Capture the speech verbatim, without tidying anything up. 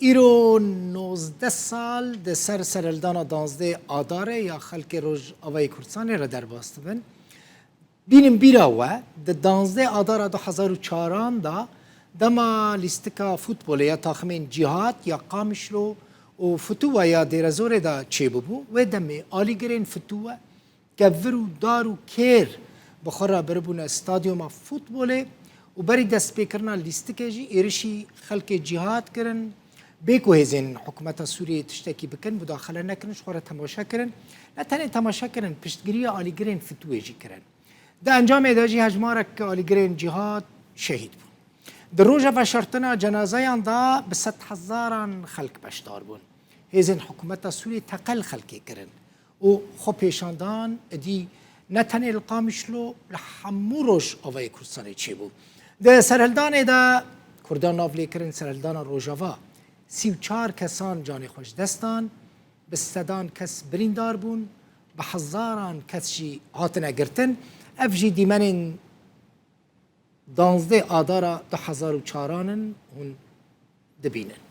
Îro nozdeh sal di ser serhildana danzdeh Adarê ya xelkê Rojavayê Kurdistanê re derbas dibin. Bînin bîra we, di danzdeh Adara du hezar û çaran de dema lîstika futbolê ya taximên Cîhad ya Qamişlo û Fituwa ya Dêrezorê de çêbibû, wê demê alîgirên Fituwe kevir û dar û kêr bi xwe re biribûne stadyuma futbolê û berî destpêkirina lîstikê jî êrişî xelkê Cîhad kirin. Bê ku hêzên hikûmeta Sûriyeyê tiştekî bikin, mudaxele nekirin, ji xwe re temaşe kirin. Ne tenê temaşe kirin, piştgiriya alîgirên Fituwê jî kirin. Di encamê de jî hejmarek alîgirên Cîhad şehîd bûn. Di roja veşartina cenazeyan de bi sedhezaran xelk beşdar bûn. Hêzên hikûmeta Sûriyê teqe li xelkê kirin û xwepêşandan êdî ne tenê li Qamişlo, li hemû Rojavayê Kurdistanê çêbû. Di serhildanê de Kurdan nav lê kirin serhildana Rojava, sî û çar kesan canê xwe ji dest dan, bi sedan kes birîndar bûn, bi hezaran kes jî hatine girtin. Ev jî dîmenên danzdeh Adara du hezar û çaran in, hûn dibînin.